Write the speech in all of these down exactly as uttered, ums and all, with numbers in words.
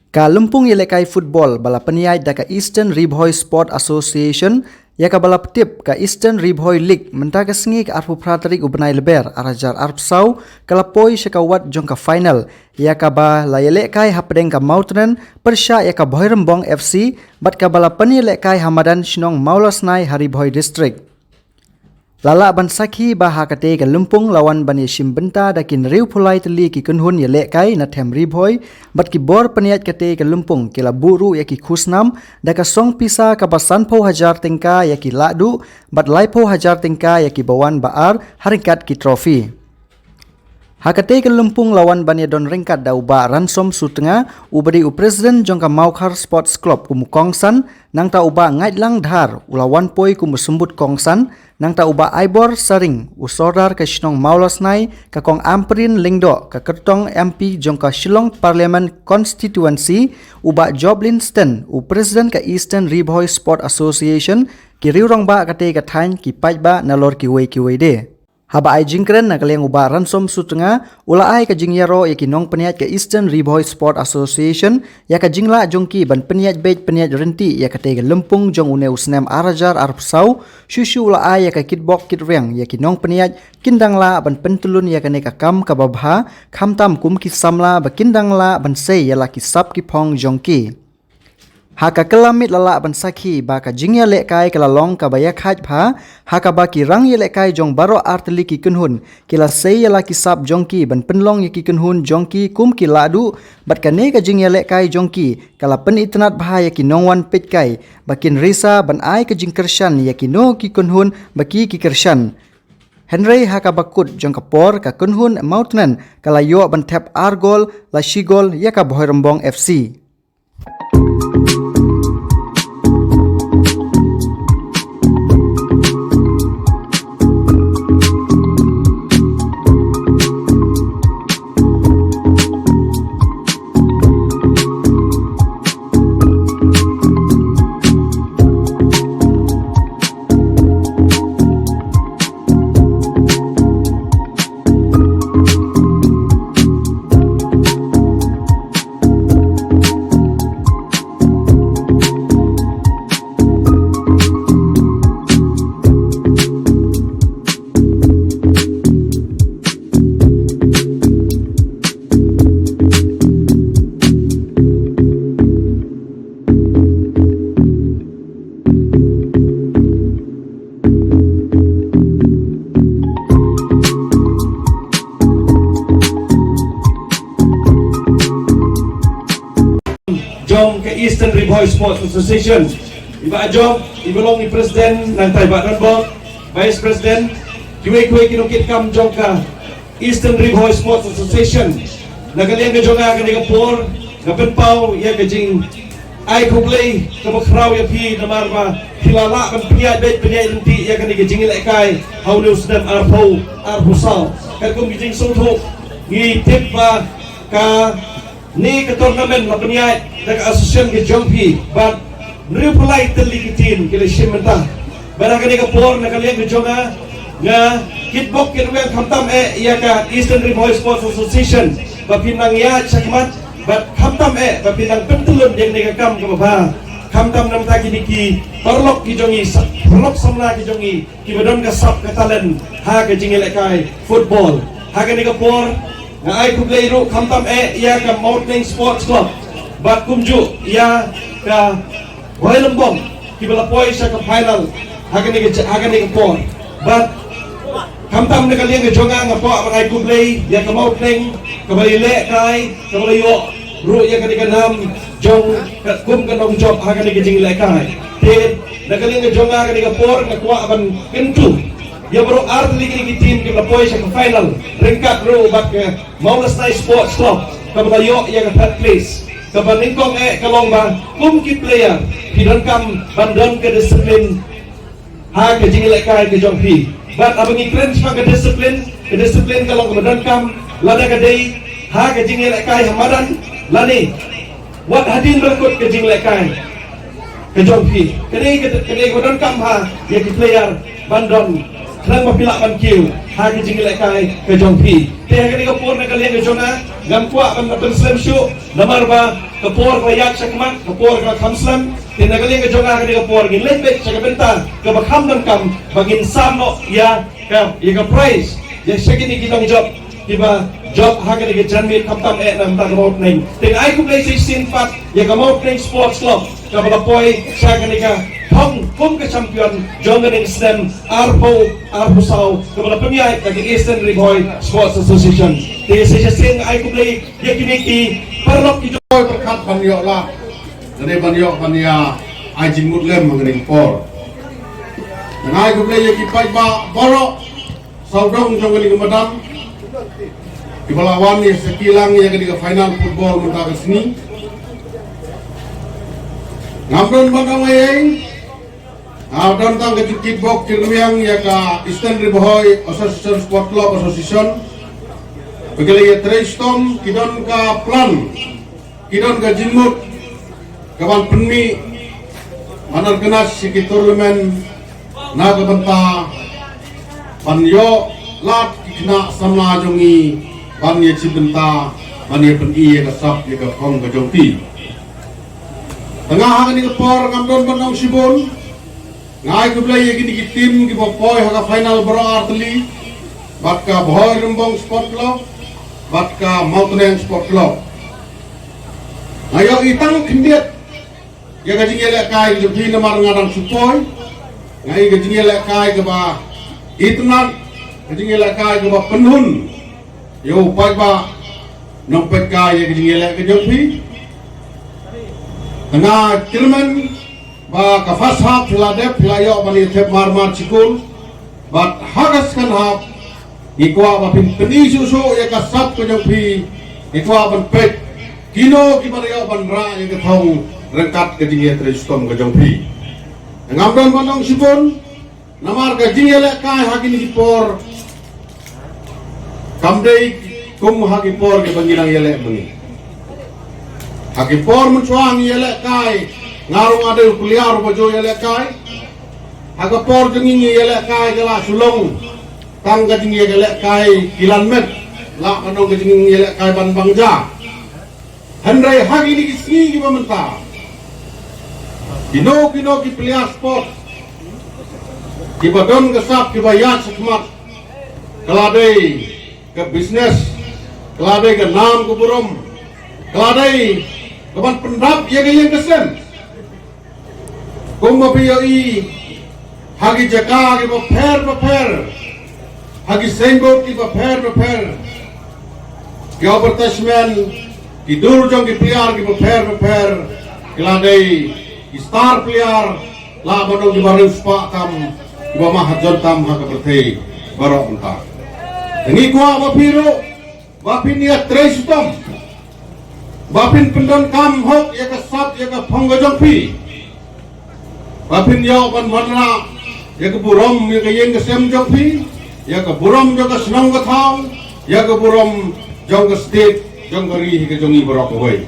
Ka lympung ïalehkai football ba la pynïaid da ka Eastern Ri Bhoi Sport Association, ïa kaba la pyntip ka Eastern Ri Bhoi League, mynta ka sngi ka arphew phra tarik u bnai Lber, ar hajar arphew saw, ka la poi sha ka wat jong ka final, ïa kaba la ïalehkai hapdeng ka Mawtneng pyrshah ïa ka Bhoirymbong F C, bad kaba la pynïalehkai ha madan shnong Mawlasnai ha Ri Bhoi District. La lah ban sakhi ba ha katei ka lympung la wan ban ïashim bynta da ki hynriewphew lai tylli ki kynhun ïalehkai na them Ri Bhoi, bad ki bor pynïaid katei ka lympung ki la buh ruh ïa ki khusnam da ka song pisa kaba sanphew hajar tyngka ïa ki lahduh, bad laiphew hajar tyngka ïa kiba wan ba ar ha ryngkat ki trophy. Ha katei ka lympung la wan ban ïadon ryngkat da u Bah Ransom Sutnga, uba dei u President jong ka Mawkhar Sports Club kum u kongsan, nangta u Bah Ngaitlang Dhar, u la wan poi kum u symbud kongsan, nangta u Bah Aibor Saring, u Sordar ka shnong Mawlasnai, ka Kong Ampareen Lyngdoh, ka kyrtong M P jong ka Shillong Parliament Constituency, u Bah Joblin Sten, u President ka Eastern Ri Bhoi Sport Association, ki riew rangbah katei ka thaiñ, ki paidbah nalor kiwei kiwei de. Haba ai jingkren na ka liang u Bah Ransom Sutnga, u la ai ka jingïaroh ïa ki nongpynïaid ka Eastern Ri Bhoi Sport Association, ïa ka jinglah jong ki ban pynïaid beit pynïaid ryntih ïa katei ka lympung jong une u snem ar hajar arphew saw, shuh shuh u la ai ïa ka kitbok kitrwiang ïa ki nongpynïaid kin dang lah ban pyntyllun ïa kane ka kam kaba bha, khamtam kum ki samla ba kin dang lah ban sei ïa la ki sap ki phong jong ki. Ha ka kylla miet la lah ban sakhi ba ka jingïalehkai ka la long kaba ïakhaid bha, ha kaba ki rangïalehkai jong baroh ar tylli ki kynhun, ki la sei ïa la ki sap jong ki ban pynlong ïa ki kynhun jong ki kum ki lahduh, bad kane ka jingïalehkai jong ki, ka la pynitynnad bha ïa ki nongwan peitkai, ba kin risa ban ai ka jingkyrshan ïa kino ki kynhun ba ki ki kyrshan. Hynrei ha kaba kut jong ka por ka kynhun Mawtneng ka la ïoh ban thep ar gol la shi gol ïa ka Bhoirymbong F C. Jong ka Eastern Ri Bhoi Sports Association. I Bah Job, i ba long i president, nangta i Bah Donbok, vice president, kiwei kiwei ki nongkitkam jong ka Eastern Ri Bhoi Sports Association. Na ka liang ka jong nga kane ka por, nga pynpaw ïa ka jingai khublei kaba khraw ïa phi namar ba phi la lah ban pynïaid beit pynïaid ryntih ïa kane ka jingïalehkai ha une u snem arphew, arphew saw. Katkum ka jingsngewthuh ngi tip ba kane ka tournament la pynïaid da ka association ka jong phi bad hynriewphew lai tylli ki team ki la shim bynta. Bad ha kane ka por na ka liang ka jong nga, nga kitbok kitrwiang khamtam eh ïa ka Eastern Ri Bhoi Sports Association ba phin nang ïaid shakhmat bad khamtam eh ba phin nang pyntyllun ïa kane ka kam kaba bha. Khamtam namar kine ki paralok ki jong ngi, sa-, paralok samla ki jong ngi kiba don ka sap ka talent ha ka jingïalehkai football. Ha kane ka por nga ai khublei ruh khamtam eh ïa ka Mawtneng Sports Club bad kumjuh ïa ka Bhoirymbong kiba la poi sha ka final ha kane ka, ha kane ka por. Bad khamtam na ka liang ka jong nga, nga kwah ban ai khublei ïa ka Mawtneng kaba la ïalehkai, kaba la ïoh ruh ïa kane ka nam jong ka, kum ka nongjop ha kane ka jingïalehkai. Te na ka liang ka jong nga kane ka por nga kwah ban kyntu ïa baroh ar tylli ki team kiba la poi sha ka final ryngkat ruh bad ka Mawlasnai Sports Club kaba la ïoh ïa ka third place. Kaba nyngkong eh ka long ba kum ki player phi donkam ban don ka discipline ha ka jingïalehkai ka jong phi. Bad haba ngi kren shaphang ka discipline, ka discipline ka long kaba donkam lada ka dei ha ka jingïalehkai ha madan lane wat hadien ba la kut ka jingïalehkai ka jong phi. Ka dei ka, ka dei kaba donkam ha ïa ki player ban don khnang ba phi lah ban kiew ha ka jingïalehkai ka jong phi. Te ha kane ka por na ka liang ka jong nga, Ngam kwah ban da pynslem shuh, namar ba ka por ka la ïaid shakhmat, ka por ka la kham slem. Te na ka liang ka jong nga, ka dei ka por ngin leit beit sha ka bynta kaba kham donkam, ba ngin sam noh ïa ka, ïa ka prize ïa sha kine ki nongjop kiba jop ha kane ka janmiet, khamtam eh na ka bynta ka Mawtneng. Te nga ai khublei shisien pat ïa ka Mawtneng Sports Club kaba la poi sha kane ka thong kum ka champion jong kane ka snem arphew arphew saw, kaba la pynïaid da ka Eastern Ri Bhoi Sports Association. Te sa shisien ai khublei ïa kine ki paralok ki jong. Pyrkhat ban ïoh lad, lane ban ïoh ban ïa ai jingmut lem ha kane ka por. Nga ai khublei ïa ki paidbah baroh sawdong jong kane ka madan kiba la wan ïa sakhi lang ïa kane ka final football mynta ka sngi. Ngam don ban ong ei ei. Nga don tang ka jingkitbok kitrwiang ïa ka Eastern Ri Bhoi Association Sport Club Association. Ba ki la ïatrei shitom, ki don ka plan, ki don ka jingmut ka ban pynmih, ban organise ïa ki tournament na ka bynta ban ïoh lad ki khynnah samla jong ngi ban ïa shim bynta, ban ïa pyni ïa ka sap ïa ka phong ka jong ki. Te nga ha kane ka por ngam don ban ong shibun. Nga ai khublei ïa kine ki team kiba poi ha ka final baroh artylli, bad ka Bhoi Rymbong Sport Club bad ka Mawtneng Sport Club. Nga ïohi tang khyndiat ïa ka jingïalehkai ka jong phi namar nga dang shu poi. Nga i ka jingïalehkai kaba itynnad, ka jingïalehkai kaba pynhun ïa u paidbah nongpeitkai ïa ka jingïaleh ka jong phi. Te nga kyrmen ba ka first half phi la dep, phi la ïoh ban ïa thep mar mar shikul. Bad ha ka second half ngi kwah ba phin pyni shuh shuh ïa ka sap ka jong phi. Ngi kwah ban peit kino kiba la ïoh ban rah ïa ka thong ryngkat ka jingïatrei shitom ka jong phi. Ngam don ban ong shibun, namar ka jingïalehkai ha kine ki por kam dei kum ha ki por kiba ngi dang ïaleh ma ngi. Ha ki por mynshuwa ngi ïalehkai, nga ruh nga dei u player uba ju ïalehkai. Ha ka por jong ngi ngi ïalehkai ka la shu long tang ka jingïalehkai kilan met, lah ban long ka jingïalehkai ban bang ja. Hynrei ha kine ki sngi kiba mynta, kino kino ki player sport kiba don ka sap, kiba ïaid shakhmat, ka la dei ka business, ka la dei ka nam ka burom, ka la dei ka ban pyndap ïa ka ïing ka sem. Kumba phi ïohi ha ki jaka kiba pher bapher, ha ki signboard kiba pher bapher, ki advertisement, ki dur jong ki player kiba pher bapher, ki la dei ki star player, lah ban long kiba riewspah tam, kiba mahajon tam ha ka pyrthei baroh mynta. Te ngi kwah ba phi ruh ba phin ïatrei shitom, ba phin pyndonkam hok ïa ka sap ïa ka phong ka jong phi, ba phin ïoh ban wanrah ïa ka burom ïa ka ïing ka sem jong phi, ïa ka burom jong ka shnong ka thaw, ïa ka burom jong ka state, jong ka ri hi ka jong ngi baroh kawei.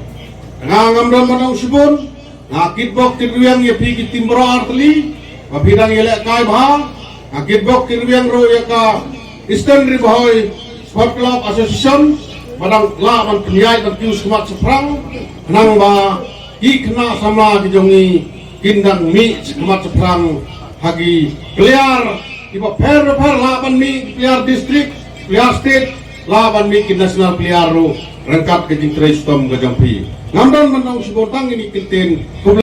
Nga ngam don ban ong shibun, nga kitbok kitrwiang ïa phi ki team baroh artylli ba phi dang ïalehkai bha. Nga kitbok kitrwiang ruh ïa ka Eastern Ri Bhoi Sport Club Association ba dang lah ban pynïaid ban kiew shakhmat shaphrang, khnang ba ki khynnah samla ki jong ngi kin dang mih shakhmat shaphrang ha ki player kiba pher bapher, lah ban mih player district, player state, lah ban mih ki national player ruh ryngkat ka jingtrei shitom ka jong phi. Ngam don ban ong shibun, tang kine ki kyntien. Khublei.